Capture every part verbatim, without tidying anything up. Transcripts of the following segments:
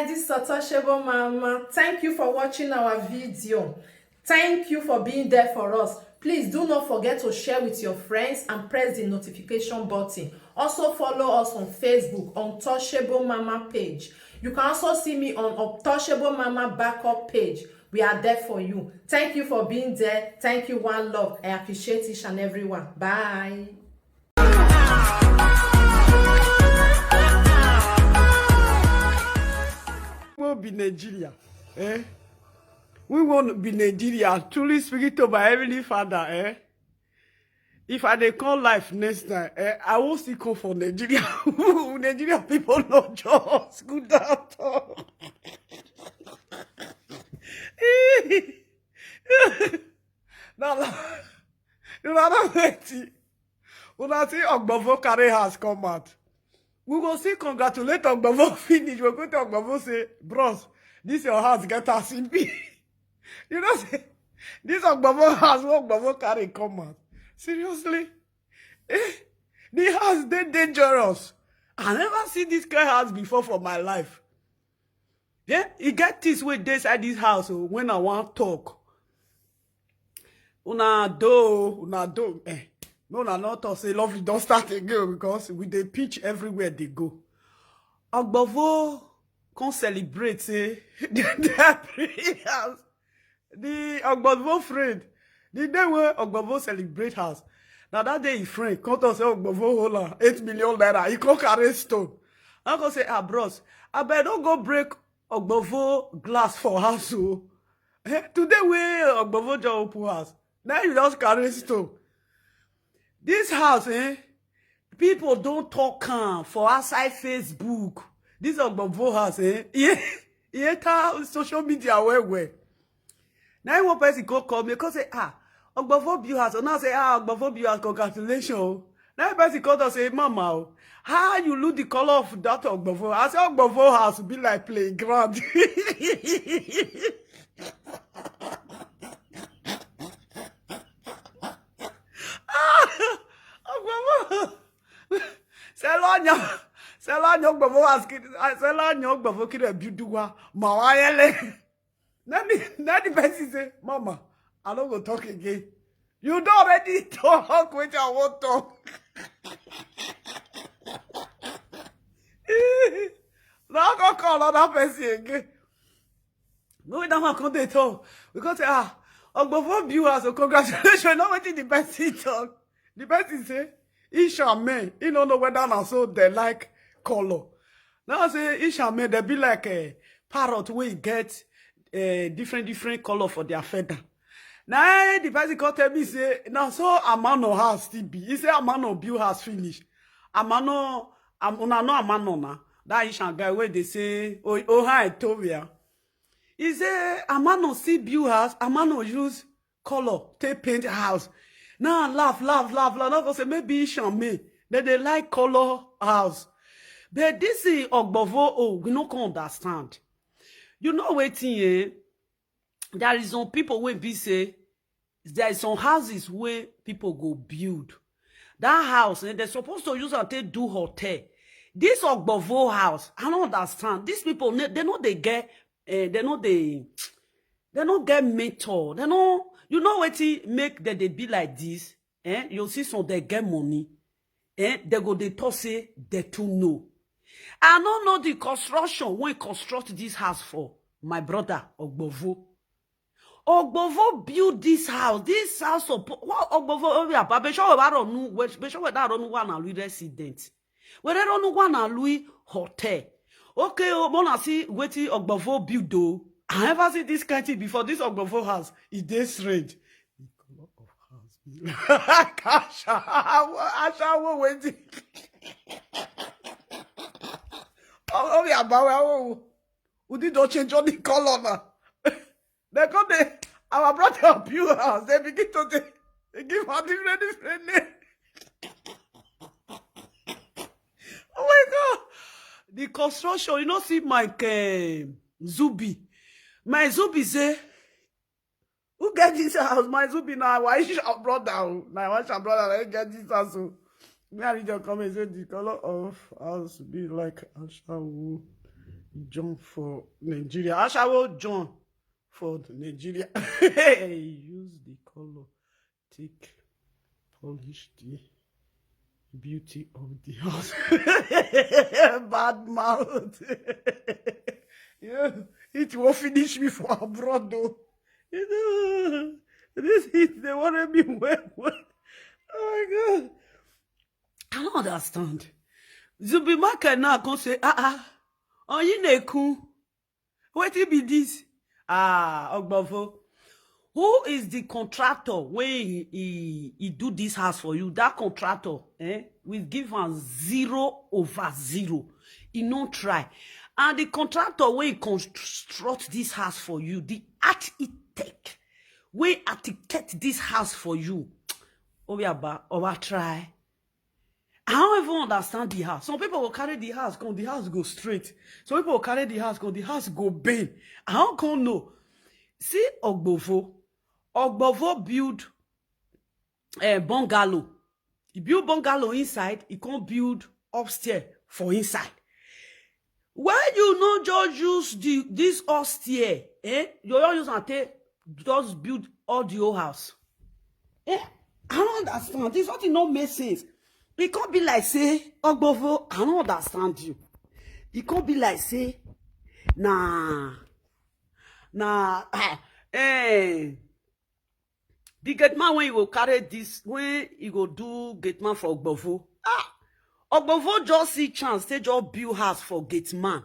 This is Untouchable Mama. Thank you for watching our video. Thank you for being there for us. Please do not forget to share with your friends and press the notification button. Also follow us on Facebook, Untouchable Mama page. You can also see me on Untouchable Mama backup page. We are there for you. Thank you for being there. Thank you, one love. I appreciate each and every one. Bye. We will be Nigeria. Eh? We won't be Nigeria. Truly speaking to my heavenly father, eh? If I dey call life next time, eh, I won't still come for Nigeria. Nigeria people no just good at all. Now, you know that wetin? Una see Ogbovo carry house come out. We go see congratulate Ogbovo finish. We go tell Ogbovo say, bros, this your house get as e be. You know say this Ogbovo house wey Ogbovo carry come out. Seriously? Eh? The house dey dangerous. I never see this kind house before for my life. Yeah, e get things wey dey inside this house o, when I wan talk. Una do, una do. Eh. No, una no talk say lovely don start again o, because we dey pitch everywhere dey go. Ogbovo come celebrate say the Ogbovo friend, the day wey Ogbovo celebrate house, na that day him friend come talk say Ogbovo hold am eight million naira. He come carry stone. I come say, ah, bros, abeg no go break Ogbovo glass for house o. Eh, today wey Ogbovo just open house, now you just carry stone. This house, eh, people don talk am for outside Facebook. This Ogbovo house, eh, e e enter social media well well. Na him one person come call me, come say, ah, Ogbovo build house. Una say, ah, Ogbovo build house, congratulations o. Na him person come talk say, mama o, how you look the color of that Ogbovo? I say, Ogbovo house be like playground. Ogbovo. Selo anya, selo anya Ogbovo house ki, selo anya Ogbovo ki dey build wa ma wa yele. Na the, na the person say, mama, I no go talk again. You don already talk wetin I wan talk. Na I come call another person again. No, wey that one come dey talk. We come say, ah, Ogbovo build house o, congratulations. Na wetin the person talk. The person say, Isha men, he no know whether na so they like color. Now say Isha men, they be like a parrot wey get uh, different different color for their feather. Na the person come tell me say, na so Amano house still be. He say Amano build house finish. Amano, am, una know Amano na. That Isha guy wey dey say, oh, oh, hi, Tovia. He say Amano still build house, Amano use color take paint house. Now laugh, laugh, laugh, laugh. Now go say maybe Ishame, then they like color house. But this is Ogbovo, oh, we no can understand. You know wetin, eh? There is some people wey be say there is some houses wey people go build. That house, eh, they're supposed to use and take do hotel. This Ogbovo house, I don't understand. These people, they know they get, eh, they know they, they no get mentor. They no, you know wetin make them they be like this? Eh? You see some they get money. Eh? They go they talk say they too know. I no know the construction when construct this house for my brother Ogbovo. Ogbovo build this house. This house of what Ogbovo, oh yeah, but be sure we don't know, be sure we don't know one and we resident. We don't know one and we hotel. Okay, oh, wanna see wetin Ogbovo build though. I never see this kind thing before. This Ogbovo house, e dey strange. The color of house be like Asha. Asha, what wetin? Oh, oh, yeah, but we, oh, we did not change all the color now. They come dey, our brother of pure house, they begin to dey, they give her different, different name. Oh my God. The construction, you know, see Mike, um, Zubi. My Zubi say, who get this house? My Zubi na Waisha brother o. Na Waisha brother na him get this house o. Me, I read your comment, say the color of house be like Ashawo. John for Nigeria. Ashawo John for Nigeria. He use the color take polish the beauty of the house. Bad mouth. Yeah, it will finish me for abroad though. You know, this heat they worry me well, well. Oh my God. I don't understand. Zubi Market now come say, ah ah, Onyineku, wetin be this? Ah, Ogbovo, who is the contractor wey he, he, he do this house for you? That contractor, eh, we give am zero over zero. He no try. And the contractor wey construct this house for you, the architect wey architect this house for you, Obiaba, Oba try. I don't even understand the house. Some people will carry the house, come, the house go straight. Some people will carry the house, come, the house go bend. I don't come know. See Ogbovo. Ogbovo build a bungalow. He build bungalow inside, he come build upstairs for inside. Why you no just use the this upstairs? Eh? You all use and take just build all the whole house. Eh? I don't understand. This something no make sense. It can't be like say, Ogbovo, I don't understand you. It can't be like say, nah, nah, ah, eh. The gate man when you go carry this, when you go do gate man for Ogbovo. Ah, Ogbovo just see chance, they just build house for gate man.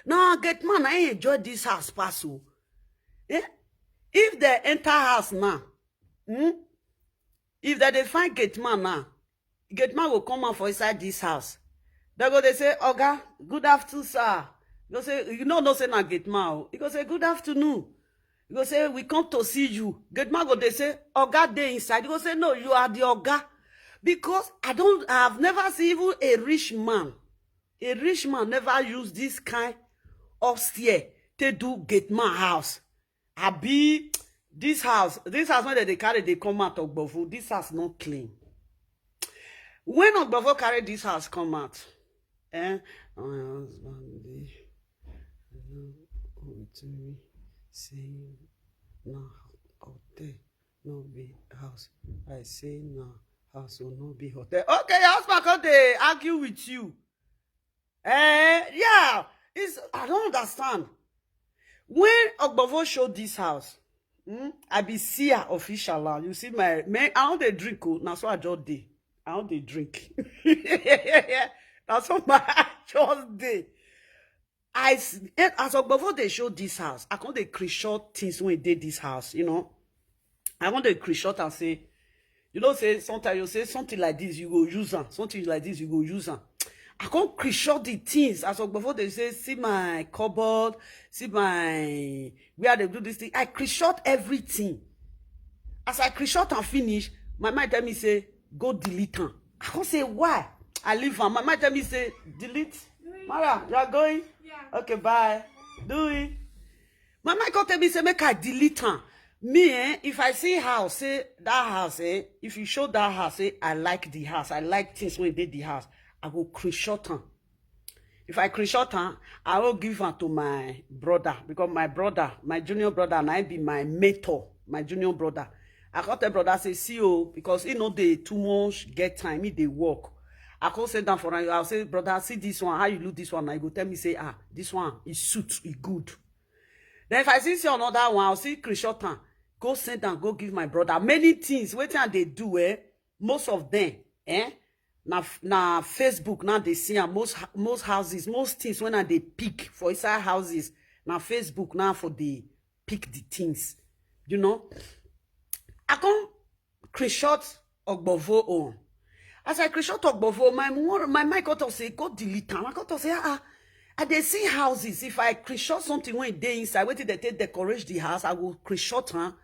Now gate man, I enjoy this house pass o. Eh? If they enter house now, hmm? If they dey find gate man now, gate man go come out for inside this house. They go, they say, "Oga, good afternoon, sir." You go say, you know, no say na gate man. Oh. You go say, "Good afternoon." You go say, "We come to see you." Gate man go, they say, "Oga dey inside." You go say, "No, you are the oga." Because I don't, I have never seen even a rich man. A rich man never use this kind upstairs to do gate man house. Abi, this house, this house when they carry, they come out Ogbovo. This house not clean. When Ogbovo carry this house come out, eh? My husband dey, you know, with me, say, "No hotel, no be house." I say, "No house will not be hotel." Okay, your husband come dey argue with you. Eh, yeah, it's, I don't understand. When Ogbovo show this house, hmm, I be see her official now. You see my, man, I don't dey drink. Oh, now so I just dey. I don't dey drink. Now so my I just dey. I s- eh, as Ogbovo dey show this house, I come dey screenshot things when dey this house. You know, I come dey screenshot and say, you know, say sometimes you say something like this, you go use am. Something like this, you go use am. I come screenshot the things as Ogbovo dey say, "See my cupboard, see my where they do this thing." I screenshot everything. As I screenshot and finish, my mind tell me say, "Go delete am." I come say, "Why?" I leave am. My mind tell me say, "Delete." Mara, you are going? Yeah. Okay, bye. Do it. My mind come tell me say, "Make I delete am." Me, eh, if I see house, say that house, eh, if you show that house, say, "I like the house, I like things when dey the house," I go screenshot am. If I screenshot am, I will give am to my brother, because my brother, my junior brother, na him be my mentor, my junior brother. I come tell brother say, "See o," because he no dey too much get time, he dey work. I come sit down for am, I say, "Brother, see this one, how you look this one?" Now he go tell me say, "Ah, this one, e suit, e good." Then if I see, see another one, I'll see screenshot am, go send am, go give my brother. Many things, wetin I dey do, eh? Most of them, eh? Na f- na Facebook now they see am. Most hou- most houses, most things when I dey pick for inside houses, na Facebook now for dey pick the things. You know, I come screenshot Ogbovo own. As I screenshot Ogbovo, my mo- my mind come talk say, "Go delete am." I come talk say, "Ah, ah, I dey see houses. If I screenshot something when dey inside, wetin they take decorate the house, I go screenshot am,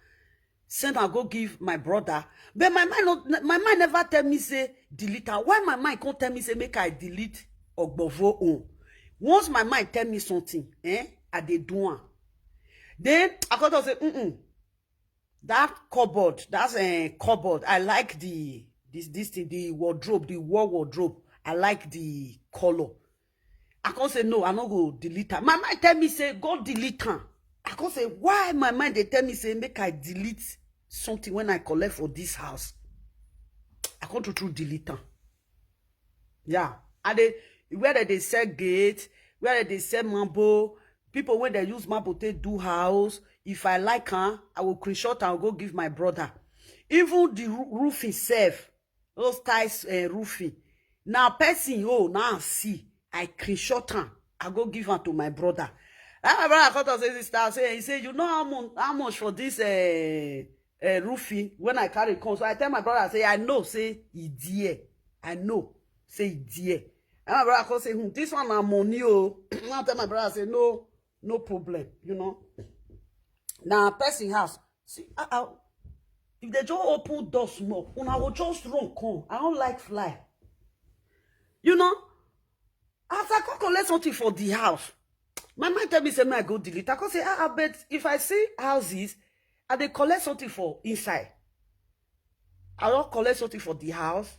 send am go give my brother." But my mind not, my mind never tell me say delete am. Why my mind come tell me say make I delete Ogbovo own? Once my mind tell me something, eh, I dey do am. Then I come talk say, "Mm-mm. That cupboard, that's a cupboard. I like the this this thing, the wardrobe, the wall wardrobe. I like the color." I come say, "No, I no go delete am." My mind tell me say, "Go delete am." I come say, "Why my mind dey tell me say make I delete something when I collect for this house?" I come true true delete am. Yeah. And they, where they, they sell gate, where they sell mambo, people when they use mambo take do house. If I like am, I will screenshot and go give my brother. Even the roo-, roofing sef, those tiles, eh, roofing. Na person, oh, now see, I screenshot am, I go give am to my brother. That my brother come talk say, "Sister," say, he say, "You know how much, how much for this, eh, eh, roofing when I carry come?" So I tell my brother, say, "I know, say e dear. I know, say e dear." And my brother come say, "Hmm, this one na money, oh." Now I tell my brother, say, "No, no problem, you know. Na person house." See, uh, uh, if they just open door small, una go just run come. I don't like fly. You know, as I come collect something for the house, my mind tell me say, "May I go delete?" I come say, "Ah, ah, but if I see houses, I dey collect something for inside. I don collect something for the house.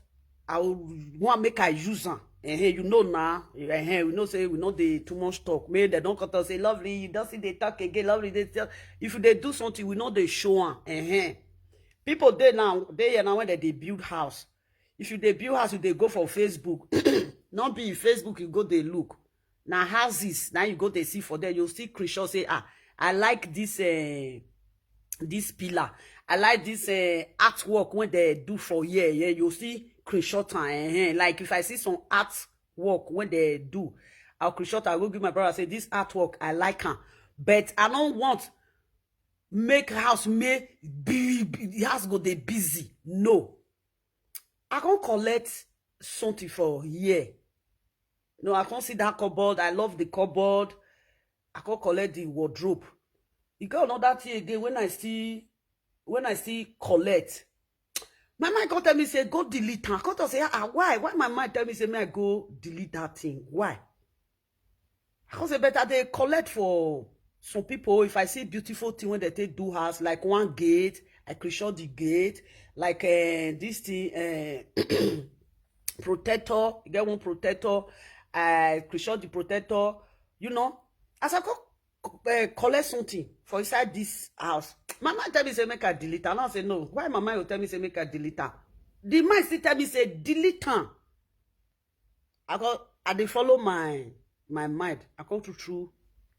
I want make I use am." Eh, you know now. Eh, we know say we know the too much talk. May they don't come talk say, "Lovely, you don't see they talk again. Lovely, they tell." If they do something, we know they show am. Eh, people dey now, they here now when they, they build house. If you dey build house, you dey go for Facebook. Not be Facebook, you go dey look. Now houses, now you go dey see for there. You see screenshot say, "Ah, I like this, uh, this pillar. I like this, uh, artwork when they do for here." Yeah, you see screenshot am. Eh, eh. Like if I see some artwork when they do, I'll screenshot, I go give my brother, say, "This artwork, I like am. But I don't want make house may be, be, the house go dey busy." No. I can't collect something for here. No, I can't see that cupboard. I love the cupboard. I can't collect the wardrobe. You got another thing again when I see, when I see collect. My mind come tell me say, "Go delete am." I come talk say, "Ah, why? Why my mind tell me say, may I go delete that thing? Why?" I come say, "Better they collect for some people. If I see beautiful thing when they take do house, like one gate, I screenshot the gate, like, uh, this thing, uh, protector, you get one protector, I screenshot the protector, you know." As I go, uh, collect something for inside this house, my mind tell me say, "Make I delete am." And I say, "No, why my mind will tell me say, make I delete am?" The mind still tell me say, "Delete am." I go, I dey follow my, my mind. I come true true,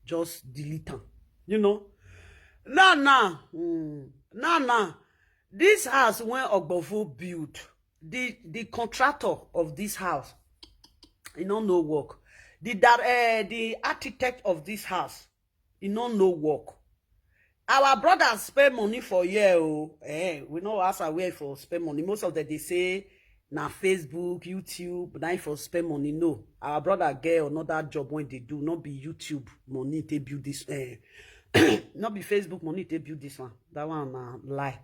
just delete am. You know? Now, now, hmm, now, now, this house when Ogbofo build, the, the contractor of this house, he no know work. The, that, uh, the architect of this house, he no know work. Our brothers spend money for here, oh. Eh, we know as I where for spend money. Most of them, they say, "Na Facebook, YouTube, na im for spend money." No, our brother get another job when they do, not be YouTube money they build this, eh, not be Facebook money they build this one. That one na lie.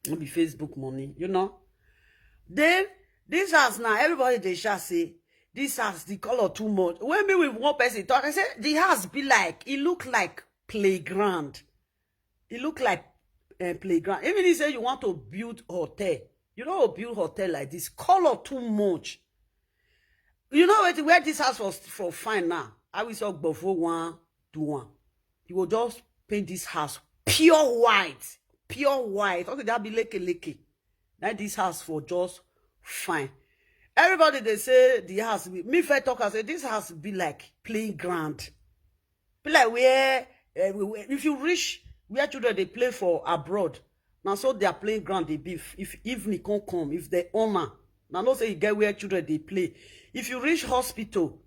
Not be Facebook money, you know. Then this house now, everybody they shall say, "This house, the color too much." When me with one person talk, I say, "The house be like, it look like playground. It look like, eh, playground." Even if say you want to build hotel, you don't build hotel like this. Color too much. You know what, where this house was for fine now? I will say Ogbofo one, do one. You will just paint this house pure white. Pure white. Okay, that be leke leke. Now this house for just fine. Everybody they say the house, me fair talk, I say this house be like playing ground. Be like where, eh, we, we, if you reach where children they play for abroad, now so their playing ground they be. If, if evening can come, if the owner, now no say you get where children they play. If you reach hospital,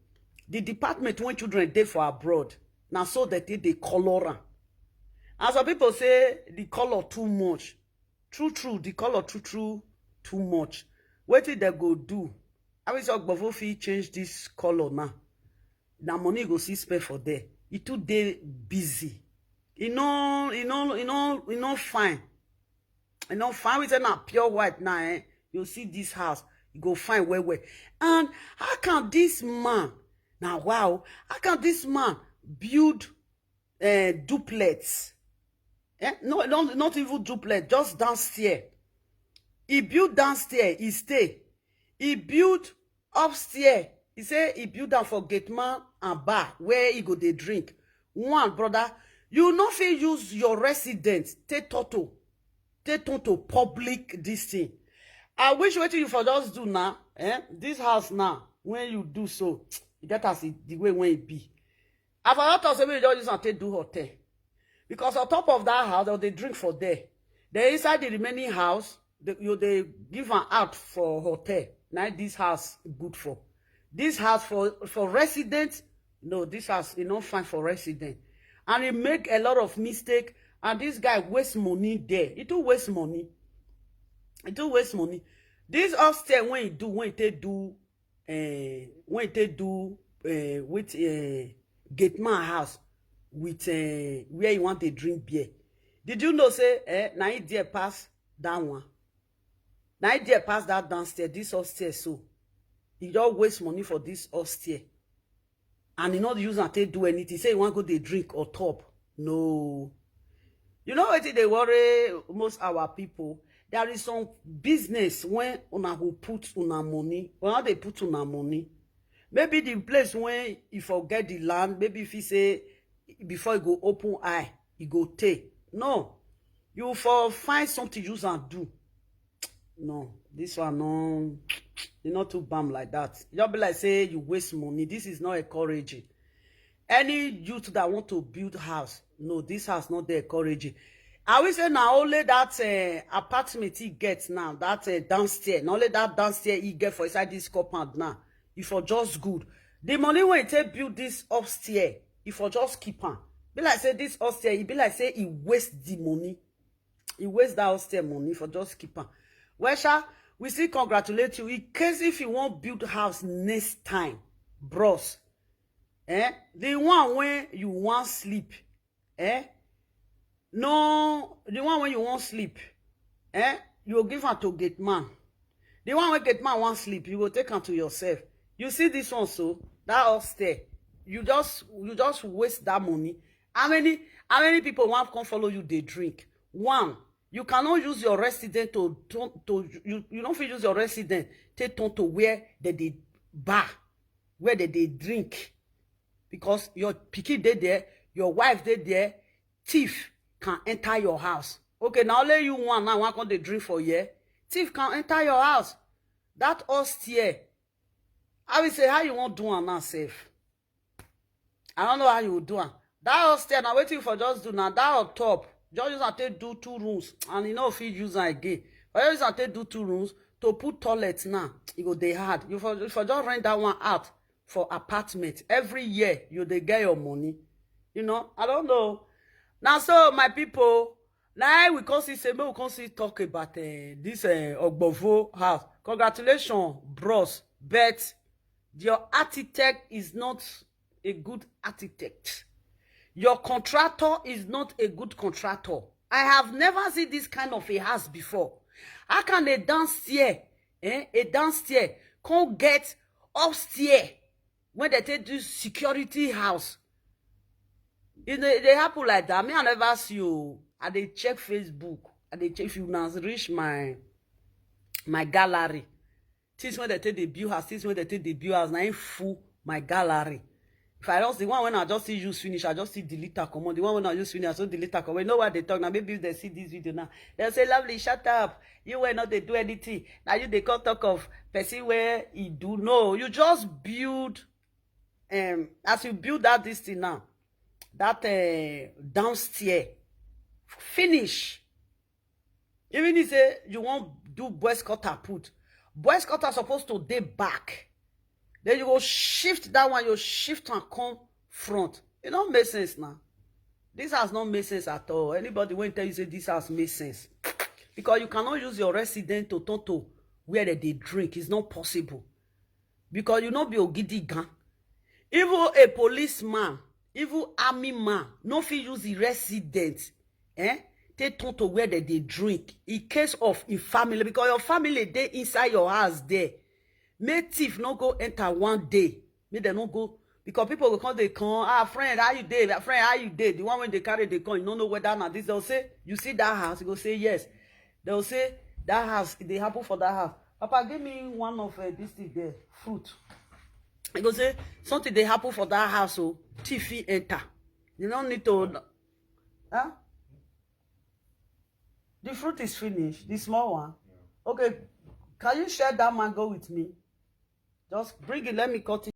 the department when children dey for abroad, now so that they, they color am. And some people say the color too much. True, true, the color true, true, too much. Wetin they go do? I will say Ogbofo fit change this color now. Na money go see spend for there. E too dey busy. E no, e no, e no, e no fine. E no fine. We say na pure white now, eh? You see this house, e go fine well well. And how can this man, now wow, how can this man build, eh, duplex? Eh? No, no, not even duplex, just downstairs. He build downstairs, he stay. He build upstairs, He say he build am for gate man and bar where he go dey drink. One brother, you no fit use your residence take toto take turn to public this thing. I wish wetin you for just do now, eh? This house now, when you do so, e get as e the way when e be. I for not talk say make you just use am take do hotel, because on top of that house, they dey drink for there. Then inside the remaining house, they, you dey give am out for hotel. Now this house good for this house for for resident. No, this house e no fine for resident, and e make a lot of mistake. And this guy waste money there. He too waste money. He too waste money. This upstairs when he do when he take do uh, when he take do uh, with uh, gate man house with uh, where he want to drink beer. Did you know say eh, na he there pass that one? Na he there pass that downstairs, this upstairs so. He just waste money for this upstairs. And he not use am take do anything. Say he want go dey drink or top. No. You know wetin dey worry most our people? There is some business when una go put una money. Una dey put una money. Maybe the place when you forget the land, maybe if you say before you go open eye, you go take. No. You for find something use and do. No, this one no, e not too bam like that. E just be like say you waste money. This is not encouraging. Any youth that want to build house, no, this house not dey encouraging. I will say na only that uh, apartment he gets now, that uh, downstairs, na only that downstairs he get for inside this compound now. If for just good, the money when he take build this upstairs, if for just keep am. Be like say this upstairs, e be like say he waste the money. He waste that upstairs money for just keep am. Well, sha, we still congratulate you. In case if you wan build house next time, bros, eh, the one when you wan sleep, eh, no, the one when you wan sleep, eh, you go give am to gate man. The one wey gate man wan sleep, you go take am to yourself. You see this one so, that upstairs, you just you just waste that money. How many how many people wan come follow you dey drink? One, you cannot use your resident to to, to you, you no fit use your resident take turn to where they dey bar, where they dey drink, because your pikin dey there, your wife dey there, thief can enter your house. Okay, na only you one now wan come dey drink for here. Thief can enter your house. That upstairs, I will say how you wan do am now sef. I don't know how you will do am. That upstairs na wetin you for just do na that on top. Just use am take do two rooms and you no fit use am again. But just use am take do two rooms to put toilet now. E go dey hard. You for you for just rent that one out for apartment. Every year you dey get your money. You know, I don't know. Now so my people, now we come see say make we come see talk about uh, this uh, Ogbovo house. Congratulations, bros. But your architect is not a good architect. Your contractor is not a good contractor. I have never seen this kind of a house before. How can a downstairs, eh, a downstairs come get upstairs when they take do security house? E dey e dey happen like that. Me, I never see you. I dey check Facebook. I dey check if you now reach my my gallery. Things when they take the view house, things when they take the view house, na im full my gallery. If I just the one when I just see use finish, I just see delete her command. The one when I use finish, I just delete her command. You know what they talk now? Maybe if they see this video now, they'll say, "Lovely, shut up. You were not they do anything. Now you they come talk of person where he do." No, you just build um as you build that this thing now, that uh, downstairs finish. Even if say you wan do boys quarter put, boys quarter supposed to dey back. Then you go shift that one, you shift and come front. E no make sense now. This has not made sense at all. Anybody when tell you say this has made sense, because you cannot use your resident to turn to where they dey drink. It's not possible. Because you no be ogidigan. Even a policeman, even army man, no fit use the resident, eh, take turn to where they dey drink. In case of in family, because your family dey inside your house there. Make thief no go enter one day. Make dem no go because people go come dey come. "Ah, friend, how you dey? Friend, how you dey?" The one when they carry dey come, you no know whether na this. They'll say, "You see that house?" You go say, "Yes." They'll say, "That house, e dey happen for that house." "Papa, give me one of uh, this thing there, fruit." He go say, "Something dey happen for that house, oh, thief fit enter." You don't need to, huh? The fruit is finished, the small one. Okay, can you share that mango with me? Just bring it, let me cut it.